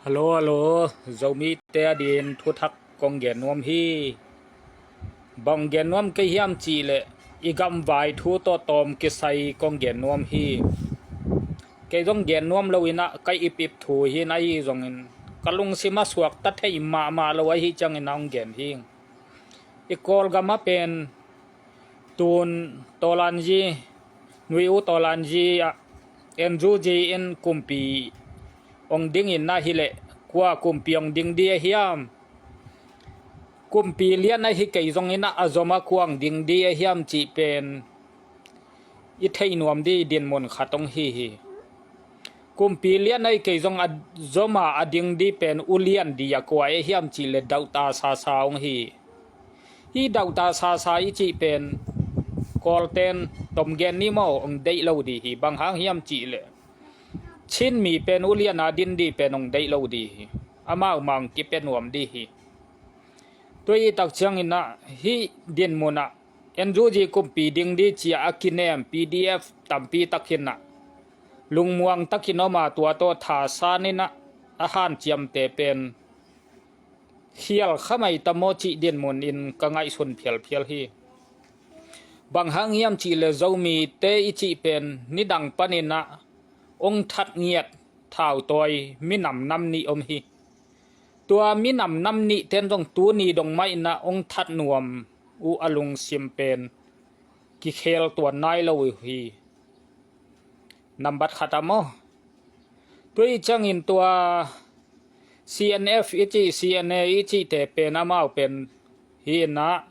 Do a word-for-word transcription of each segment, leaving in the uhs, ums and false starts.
Hallo, hallo. Zomite adingin thuthak kong gen nuam hi. Bang gen nuam kei hiam cih leh i gamvai thu tawh tawm kisai kong gen nuam hi. Kei zong gen nuam lo in ah ka ipip thu hi in, ahi zongin ka lungsim a suakta thei mahmah lo ahih ciangin ah hong gen hi. I Kawlgam ah pen tun Tawlanzi, Nui U Tawlanzi ah N U G in kumpi hong dingin ah hi leh kua kumpi hong ding di a hiam? Kumpi lian ahi kei zongin ah a zom ah kua hong ding di a hiam cih pen i thei nuam di dinmun khat hong hi hi. Kumpi lian ahi kei zong a zom a a ding di pen ulian di a kua a hiam cih leh Doctor Sasa hong hi. Hih Doctor Sasa i cih pen Kawlten tomgen ni maw hong deih lo di hi. Bang hang hiam cih leh Chin mi pen ulian a din di pen hong deih lo di hi. Amau mah hong kipia nuam di hi. Tua i tak ciangin ah hih dinmun ah N U G kumpi ding di ci a a kinem P D F tampi takin ah lungmuang takin om a, tua tawh thasan in ah a hanciamte pen khial kha mai ta maw cih dinmun in ka ngaihsun phialphial hi. Bang hang hiam cih leh Zomite i cih pen nidang panin ah hong that ngiat thautawi minam nam nih om hi. Tua minam nam nihten zong tuni dong mah in ah hong that nuam uh a lungsim pen kikhel tuan nai lo uh hi. Nambat khat ah maw? Tua i ciangin tua C N F i cih, C N A i cihte pen amau pen hi in ah,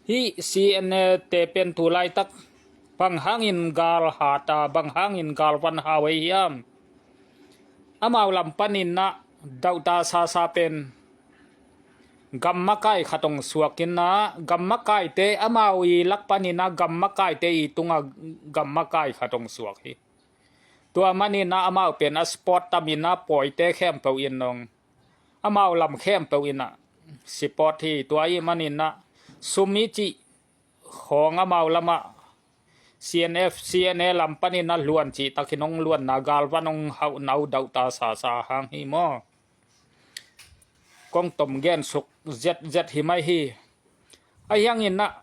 hih C N A te pen tu laitak bang hangin gal hat a, bang hangin gal van hau ahi hiam? Amau lam panin ah Doctor Sasa pen gam makai khat hong suak in ah, gam makaite, amau i lak panin ah gam makaite i tungah gam makai khat hong suak hi. Tua manin ah amau pen a support tam in ah pawite khempeuh in hong, amau lam khempeuh in ah support hi. Tua i manin ah sum i cih khawng amau lamah C N F, C N A lam panin ah luan cih takin hong luanna, galvan hong hauhna uh Doctor Sasa hang hi maw? Kong tom gen suk zetzet hi mai hi. Ahi hangin ah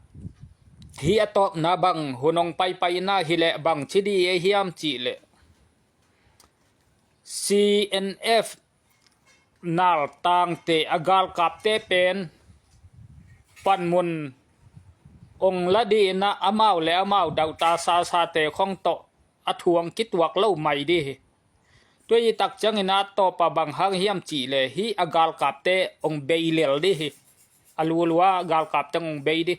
hih a tawpna bang hun hong paipai in ah hi leh bang ci di a hiam cih leh C N F naltangte a galkapte pen panmun hong la di in ah amau le amau Doctor Sasate khong tawh a thu hong kituak lo mai di hi. Tua i tak ciangin ah a tawp a bang hang hiam cih leh hih a galkapte hong bei lel di hi. A lulua galkapte hong bei di.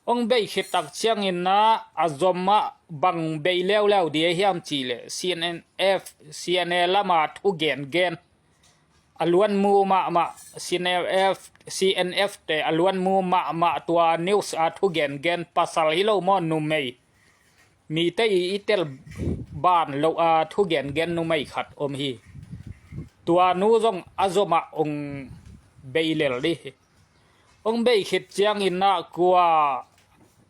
Hong bei khit tak ciangin ah a zom ah bang bei leuleu di a hiam cih leh C N F, C N A lam a thu gengen, a luanmu mahmah, C N F, C N F te a luanmu mahmah, tua news a thu gengen, pasal hi lo maw, numei, mite i i tel ban loh a thu gengen numei khat om hi. Tua nu zong a zom ah hong bei lel di hi. Hong bei khit ciangin ah kua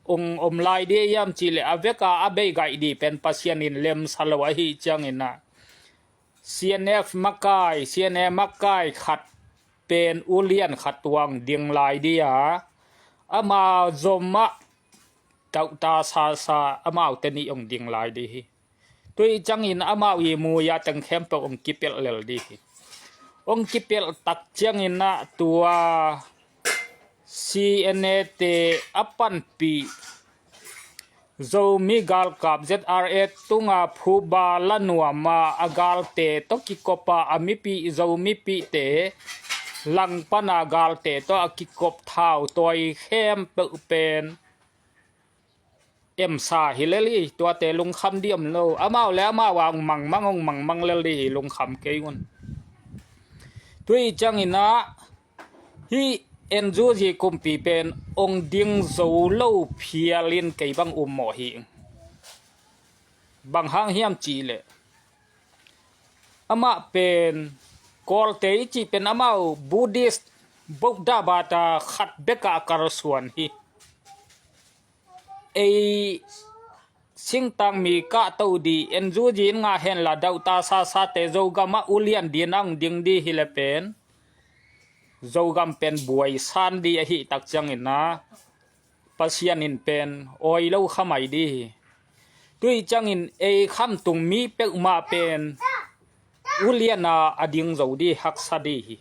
hong om lai di a hiam cih leh a vek a a bei gaih di pen Pasian in lemsa lo ahih ciangin ah C N F makai, C N A makai khat pen ulian khat tua hong ding lai di a, ama zom ah Doctor Sasa amaute nih hong ding lai di hi. Tua i ciangin amau i mu-a teng khempeuh hong kipelh lel di hi. Hong kipelh tak ciangin ah tua C N A te a panpih Zomi galkap, Z R A tunga phuba la nuam a, a galte tawh kikop a, a mipih, Zomipihte langpan a galte tawh a kikop thautawi khempeuh pen emsa hi lel hi. Tuate lungkham di om lo. Amau le amau a hong mangmang, hong mangmang lel di hi, lungkham kei un. Tua i ciangin ah hih N U G kumpi pen hong ding zo lo phial in kei bang um mawh hi. Bang hang hiam cih leh amah pen Kawlte i cih pen amau Buddhist, Buddha bata khat bek a kalsuan hi. Ei singtang mi kahto dih, N G O in ngah henla, dauhta sasate Zogam ah ulian dih in ang ding dih hi le pen Zogam pen buai san dih ahih tak ciangin ah Pasian in pen awi lo kha mai dih hi. Tua ciangin ei khamtung mi peuhmah pen ulian a a ding zo dih, haksa dih hi.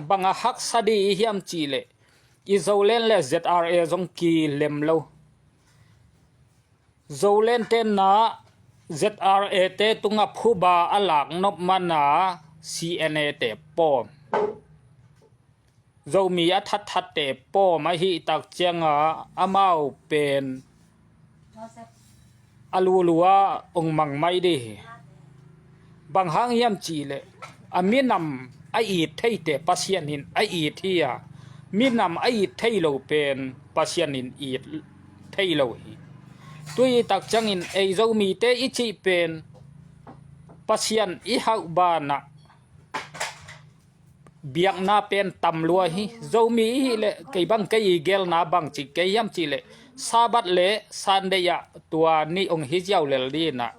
Bang a haksa dih i hiam cih leh i Zoland le Z R A zong kilem lo. Zoland te na Z R A te tungah phuba a lak nop man a C N A te pawm. Zomi a thatthat te pawm ahih tak ciangin amau pen a lulu ah ong mang mai dih hi. Bang hang hiam cih leh a minam a it theite Pasian in a it hi a, minam a it thei lo pen Pasian in it thei lo hi. Tua ahih tak ciangin ei Zomite i cih pen Pasian i hauh banah biakna pen tam lua hi. Zomi i hih leh kei bang kei i gelna bang ci kei hiam cih leh Sabbath le Sunday ah tua nih ong hi ziau lel dih in ah,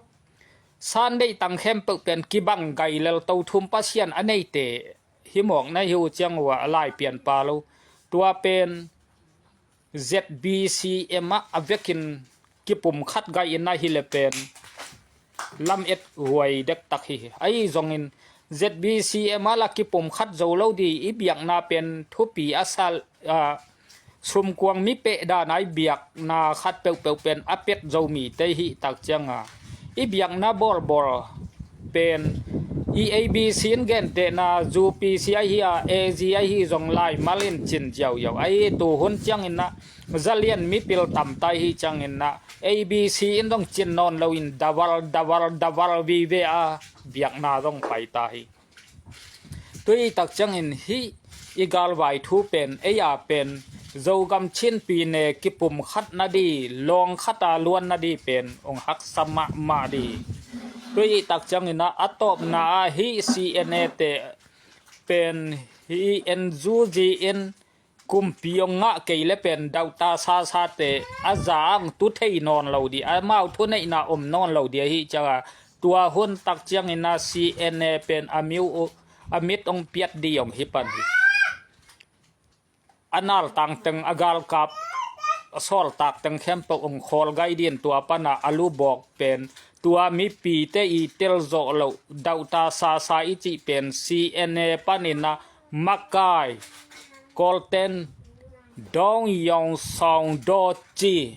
Sunday tang khempeuh pen kibang gai lel, to thum Pasian a neite hi mawk na hi uh ciang uh a lai pianpa lo. Tua pen Z B C M ah a vekin kipumkhat gai in ah hi le pen lamet huai dektak hi. Ahi zongin Z B C M ah la kipumkhat zo lo dih, i biakna pen thupi a sal, a, sumkuang mi pehdan a i biakna khat peuhpeuh pen a pet Zomite ahih tak ciangin i biakna bawlbawl pen i A B C in gentehna U P C ahi a, A G ahi zong laimal in cin ziauziau. Ahi tu hun ciangin ah zalian mipil tamta ahih ciangin ah A B C in zong cin nawn loin daval daval daval vive a biakna zong paita hi. Tua ahih tak ciangin hih i galvai thu pen ei a pen Zogam Chin pyine kipumkhat nadih, lawng khat a luan nadih pen ong haksa mahmah dih. Tua ahih tak ciangin ah a tawpna ah hih C N A te pen hih N G O in kumpi ong ngah kei le pen dauhta sasate a za ong tu thei nawn lo dih, amau thuneihna om nawn lo dih ahih ciangin tua hun tak ciangin ah C N A pen a miu, a mit ong piat dih ong hi pan hi. A naltang teng, a galkap, a sawltak teng khempeuh ong khawl gai dih in tua pan ah a lubawk pen tua mipite i tel zawh loh dauhta sasa i cih pen C N A panin ah makai Kawlten Dong Yong Song Do Ci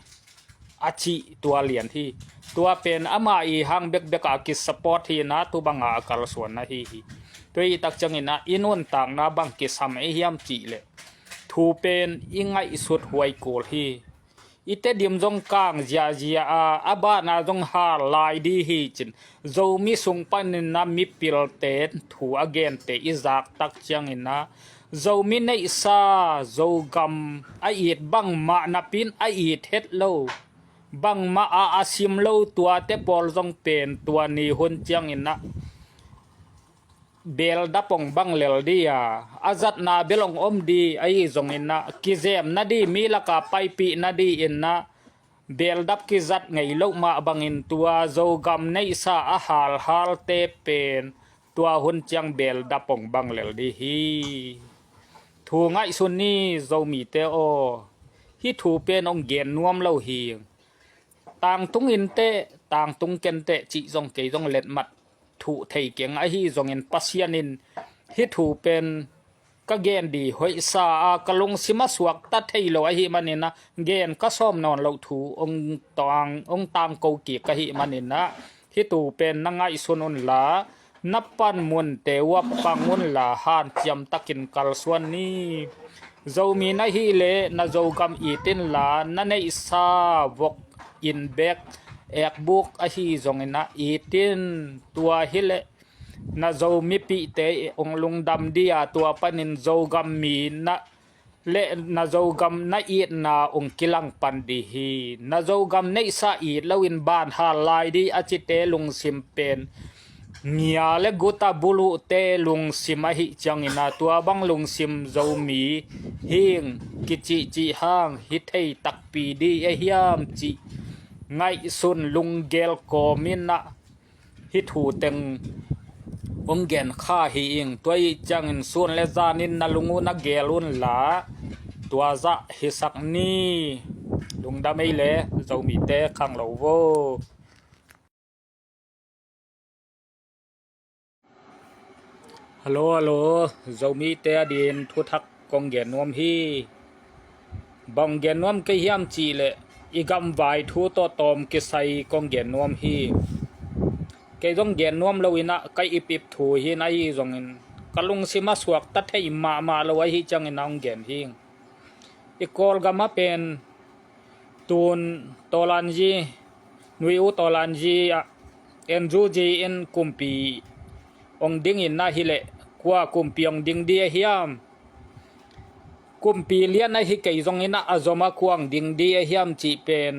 a cih tua lian hi. Tua pen ama i hang bekbek a kisupport hi in ah tu bang a a kalsuan ahi hi. Tua ahih tak ciangin ah i nuntakna bang kisam ei hiam cih leh thu pen i ngaihsut huai kul hi. I Tedim zong kang ziahziah a, a ban ah zong hal lai dih hi cin. Zomi sung panin ah mipilte thu a gente i zak tak ciangin ah Zomi neihsa, Zogam a it bangmah napi in a it het lo. Bangmah a a sim lo tuate pawl zong pen tua ni hun ciangin ah beldap ong bang lel dih a, a zatna bel ong om dih, ahi zongin ah kizem nadih, mi lak a paipih nadih in ah beldap kizat ngei loh mah bangin tua Zogam neihsa a halhalte pen tua hun ciang beldap ong bang lel dih hi. Thu ngaihsun ni Zomite aw, hih thu pen ong gen nuam lo hi. Tangtung inteh, tangtung kenteh cih zong kei zong letmat thuh thei keng, ahi zongin Pasian in hih thu pen ka gen dih hoihsa a, ka lungsim a suakta thei lo ahih manin ah gen ka sawm nawn loh thu ong tang, ong tangko kik ka hih manin ah hih thu pen na ngaihsun unla, na panmunte uh ah pang unla hanciam takin kalsuan ni. Zomi na hih leh na Zogam it inla, na neihsa vok in bek ekbuk ahi zongin ah it in. Tua hi leh na Zo mipihte ong lungdam dih a, tua panin Zogam mi na le na Zogam na itna ong kilang pan dih hi. Na Zogam neihsa it loin ban hal lai dih a cite lungsim pen ngia le guta buluhte lungsim ahih ciangin ah tua bang lungsim Zomi hing kicihcih hang hi thei takpi dih a hiam cih ngaihsun lunggel kawmin ah hih thu teng hong gen kha hi ing. Tua ahih ciangin sun le zanin na lung uh na gel un la, tua zah hisak ni. Lungdam ei le, Zomite khang lo vo. Hello, hello. Zomite adin thuthak kong gen nuam hi. Bang gen nuam kei hiam cih leh i gamvai thu tawh tawm kisai kong gen nuam hi. Kei zong gen nuam lo in ah ka ipip thu hi in, ahi zongin ka lungsim a suakta thei mahmah lo ahih ciangin ah hong gen hi. I Kawlgam ah pen tun Tawlanzi, Nui U Tawlanzi ah N U G in kumpi hong ding in ah hi leh kua kumpi hong ding di a hiam? Kumpi lian ahi kei zongin ah a zom ah kua hong ding di a hiam cih pen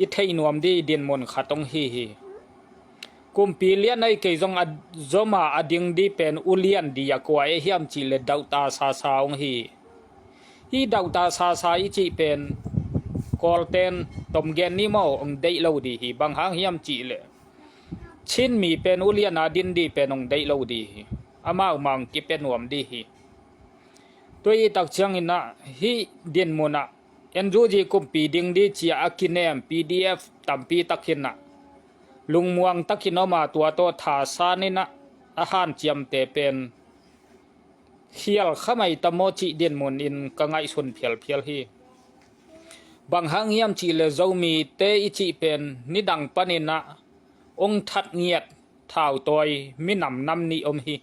i thei nuam di dinmun khat hong hi hi. Kumpi lian ahi kei zong a zom a a ding di pen ulian di a kua e hiam cih leh Doctor Sasa hong hi. Hih Doctor Sasa i cih pen Kawlten tomgen ni maw, hong deih lo di hi. Bang hang hiam cih leh Chin mi pen ulian a din di pen hong deih lo di hi. Amau mah hong kipia nuam di hi. Tua ahih tak ciangin ah hih dinmun ah N U G kumpi ding di ci-a a kinem P D F tampi takin ah lungmuang takin om a, tua tawh thasan in ah a hanciamte pen khial kha mai ta maw cih dinmun in ka ngaihsun phialphial hi. Bang hang hiam cih leh Zomite i cih pen nidang panin ah hong that ngiat thautawi minam nam nih om hi.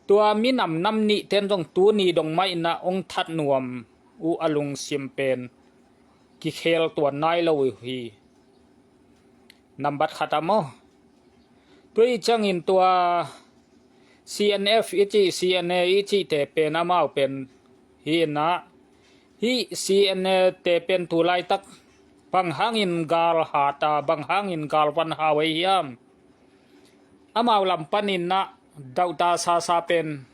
Tua minam nam nihten zong tuni dong mah in ah hong that nuam uh a lungsim pen kikhel tuan nai lo uh hi. Nambat khat ah maw. Tua ahih ciangin tua C N F i cih, C N A i cihte pen amau pen hi in ah, hih C N A te pen tu laitak bang hangin gal hat a, bang hangin gal van hau ei hiam? Amau lam panin ah Doctor Sasa pen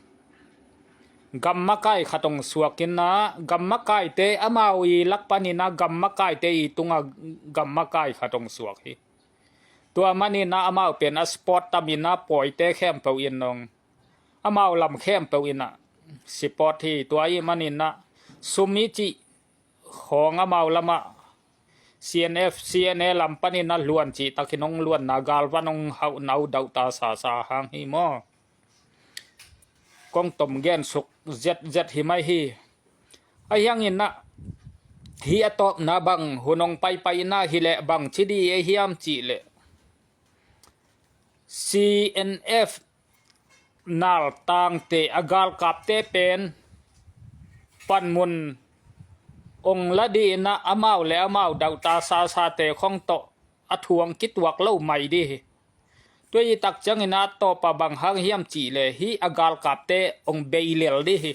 gam makai khat hong suak in ah, gam makaite, amau i lak panin ah gam makaite i tungah gam makai khat hong suak hi. Tua manin ah amau pen a support tam in ah pawite khempeuh in hong, amau lam khempeuh in ah support hi. Tua ahih manin ah sum i cih khawng amau lamah C N F, C N A lam panin ah luan cih takin hong luanna, galvan hong hauhna uh Doctor Sasa hang hi maw. Kong tom gen suk zetzet hi mai hi. Ahi hangin ah hih a tawpna bang hun hong paipai in ah hi leh bang ci di ei hiam cih leh C N F naltangte a galkapte pen panmun hong la di in ah amau le amau Doctor Sasate khong tawh a thu hong kituak lo mai di hi. Tua ahih tak ciangin ah a tawp a bang hang hiam cih leh hih a galkapte hong bei lel di hi.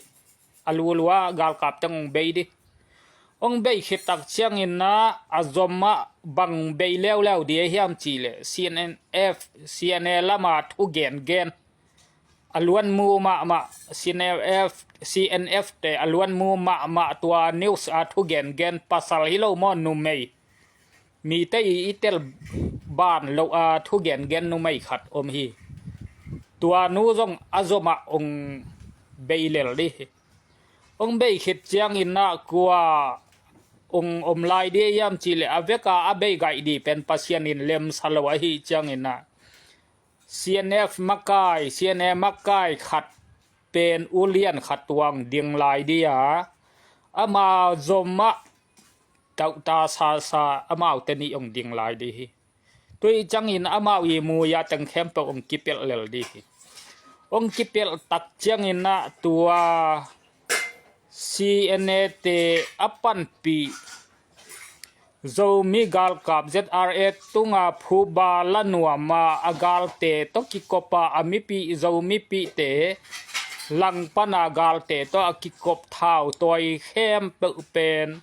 A lulua galkapte hong bei di. Hong bei khit tak ciangin ah a zom ah bang bei leuleu di a hiam cih leh C N F, C N A lam a thu gengen, a luanmu mahmah, C N F, C N F te a luanmu mahmah, tua news a thu gengen, pasal hi lo maw, numei, mite i, i tel ban loh a thu gengen numei khat om hi. Tua nu zong a zom ah hong bei lel di hi. Hong bei khit ciangin ah kua hong om lai di hiam cih leh a vek a a bei gaih di pen Pasian in lemsa lo ahih ciangin ah C N F makai, C N A makai khat pen ulian khat tua hong ding lai di a, ama zom ah Doctor Sasa amaute nih hong ding lai di hi. Tua ahih ciangin amau i mu-a teng khempeuh hong kipelh lel di hi. Hong kipelh tak ciangin ah tua C N A te a panpih Zomi galkap Z R A tunga phuba la nuam a, a galte tawh kikop a, a mipih, Zomipihte langpan a galte tawh a kikop thautawi khempeuh pen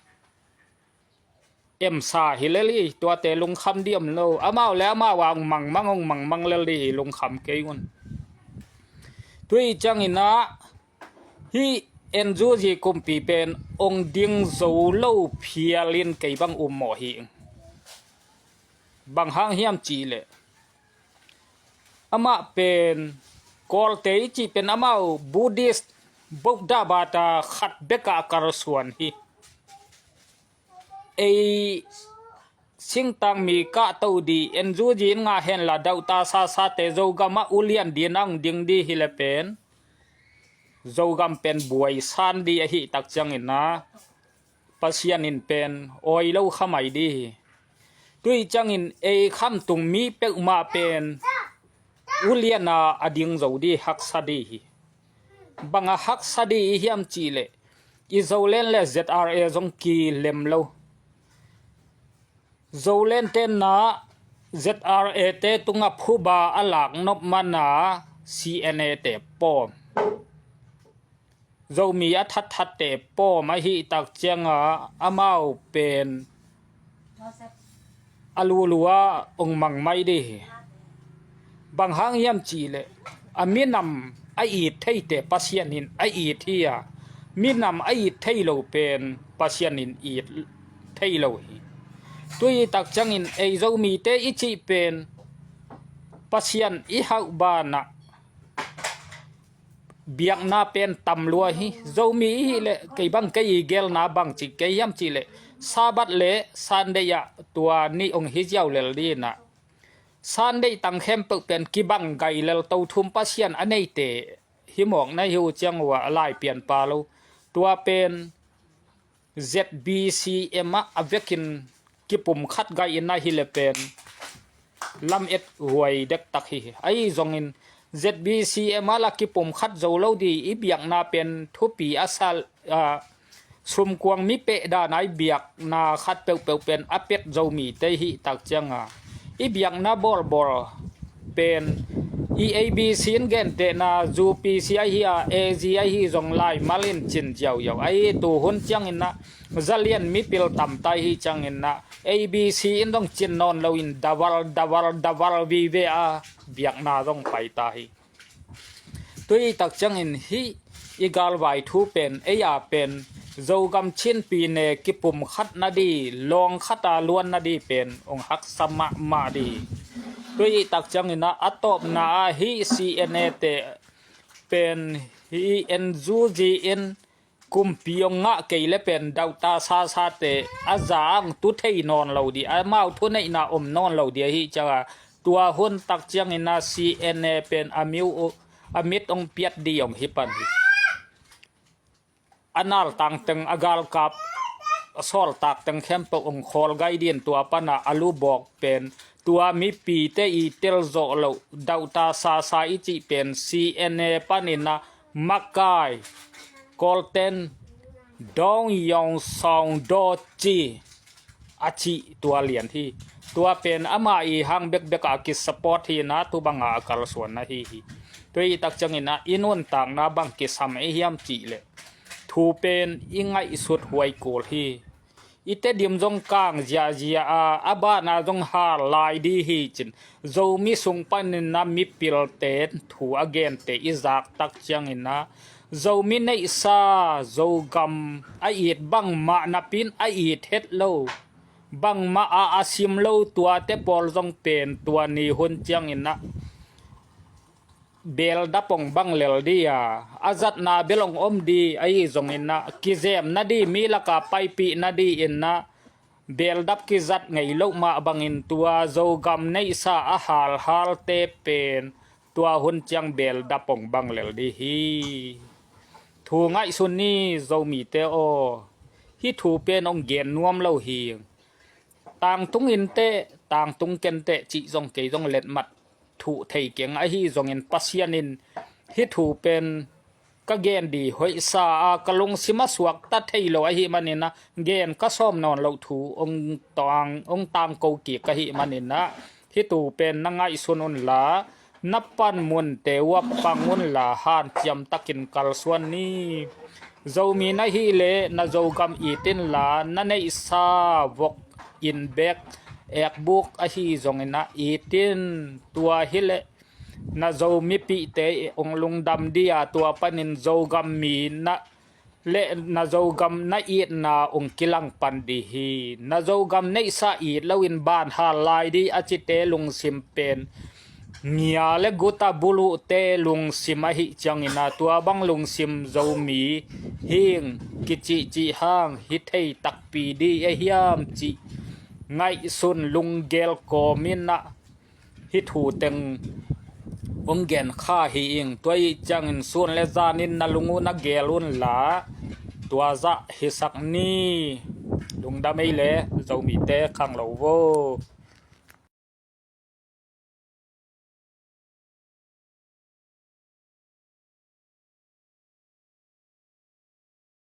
emsa hi lel hi. Tuate lungkham di om lo. Amau le amau a hong mangmang, hong mangmang lel di hi, lungkham kei un. Tua ahih ciangin ah hih N U G kumpi pen hong ding zo lo phial in kei bang um mawh hi. Bang hang hiam cihleh, amah pen Kawlte i cih pen amau Buddhist, Buddha bata khat bekah a kalsuan hi. Ei singtang mi kahto dih, N G O in ngah henla, dauhta sasate Zogam ah ulian dih, nang ding dih hileh pen Zogam pen buai san dih ahih tak ciangin ah Pasian in pen awi lo kha mai dih hi. Tua ahih ciangin ei khamtung mi peuhmah pen ulian a a ding zo dih, haksa dih hi. Bang a haksa dih i hiam cihleh, i Zoland le Z R A zong kilem lo. Zoland te na Z R A te tungah phuba a lak nop mana C N A te pawm, Zomi a thatthatte pawm ahih tak ciangah amau pen a lulua ong mang mai dih hi. Bang hang hiam cihleh, a minam a it theite Pasian in a it hi a, minam a it thei lo pen Pasian in it thei lo hi. Tua ahih tak ciangin ei Zomite i cih pen Pasian i hauh banah biakna pen tam lua hi. Zomi i hih leh kei bang, kei i gelna bang ci kei hiam cihleh, Sabbath le Sunday ah tua nih ong hi ziau lel dih in ah, Sunday tang khempeuh pen kibang gai lel, to thum Pasian a neite hi mawk na hi uh ciang uh a lai pianpa lo. Tua pen Z B C M ah a vekin kipumkhat gai in ah hileh pen lamet huai dektak hi. Ahi zongin Z B C M ah la kipumkhat zo lo dih, i biakna pen thupi a sal, a, sumkuang mi pehdan a i biakna khat peuhpeuh pen a pet Zomite ahih tak ciangah i biakna bawlbawl pen i A B C in gentehna U P C ahi a, A G ahi zong laimal in cin ziauziau. Ahi tuhun ciangin ah zalian mipil tamta ahih ciangin ah A B C in zong cin nawn loin daval daval daval vive a biakna zong paita hi. Tua ahih tak ciangin hih i galvai thu pen ei a pen Zogam Chin pyine kipumkhat nadih, lawng khat a luan nadih pen ong haksa mahmah dih. Tua ahih tak ciangin ah a tawpna ah hih C N A te pen hih N G O in kumpi ong ngah kei leh pen dauhta sasate a za ong tu thei nawn lo dih, amau thuneihna om nawn lo dih ahih ciangah tua hun tak ciangin ah C N A pen a miu uh, a mit ong piat dih ong hi pan hi. A naltang teng, a galkap, a sawltak teng khempeuh ong khawl gai dih in, tua panah a lubawk pen tua mipite i tel zawh loh dauhta sasa i cih pen C N A panin ah makai, Kawlten, Dong Yong Song Do Ci a cih tua lian hi. Tua pen ama i hang bekbek a kisupport hi in ah, tu banga a kalsuan ahi hi. Tua ahih tak ciangin ah i nuntakna bang kisam ei hiam cihleh, thu pen i ngaihsut huai kul hi. I Tedim zong kang ziahziah a, a bana zong hal lai dih hi cin, Zomi sung panin ah mipilte thu a gente i zak tak ciangin ah Zomi neihsa, Zogam a it bangmah napi in a it het lo, bangmah a a sim lo tuate pawl zong pen tua ni hun ciangin ah beldap ong bang lel dih a, a zatna bel ong om dih, ahi zongin ah kizem nadih, mi laka paipih nadih in ah beldap kizat ngei loh mah bangin tua Zogam neihsa a halhalte pen tua hun ciang beldap ong bang lel dih hi. Thu ngaihsun ni Zomite aw, hih thu pen ong gen nuam lo hi. Tangtung inteh, tangtung kenteh cih zong kei zong letmat thuh thei keng, ahi zongin Pasian in hih thu pen ka gen dih hoihsa a, ka lungsim a suakta thei lo ahih manin ah gen ka sawm nawn loh thu ong tang, ong tangko kik ahih manin ah hih thu pen na ngaihsun unla, na panmunte uh ah pang unla hanciam takin kalsuan ni. Zomi na hih leh na Zogam it inla, na neihsa vok in bek ekbuk ahi zongin ah it in. Tua hileh na Zomipihte ong lungdam dih a, tua panin Zogam mi na le na Zogam na itna ong kilang pan dih hi. Na Zogam neihsa it loin ban hal lai dih a cite lungsim pen ngia le guta buluhte lungsim ahi ciangin a tua bang lungsim Zomi hing kicihcih hang hi thei takpi dih a hiam cih ngaihsun lunggel kawmin ah hih thu teng ong gen kha hi ing. Tua ih ciangin sun le zanin na lung uh na gel un la tua zah hisak ni. Lungdam ei le Zomite khang lo vo.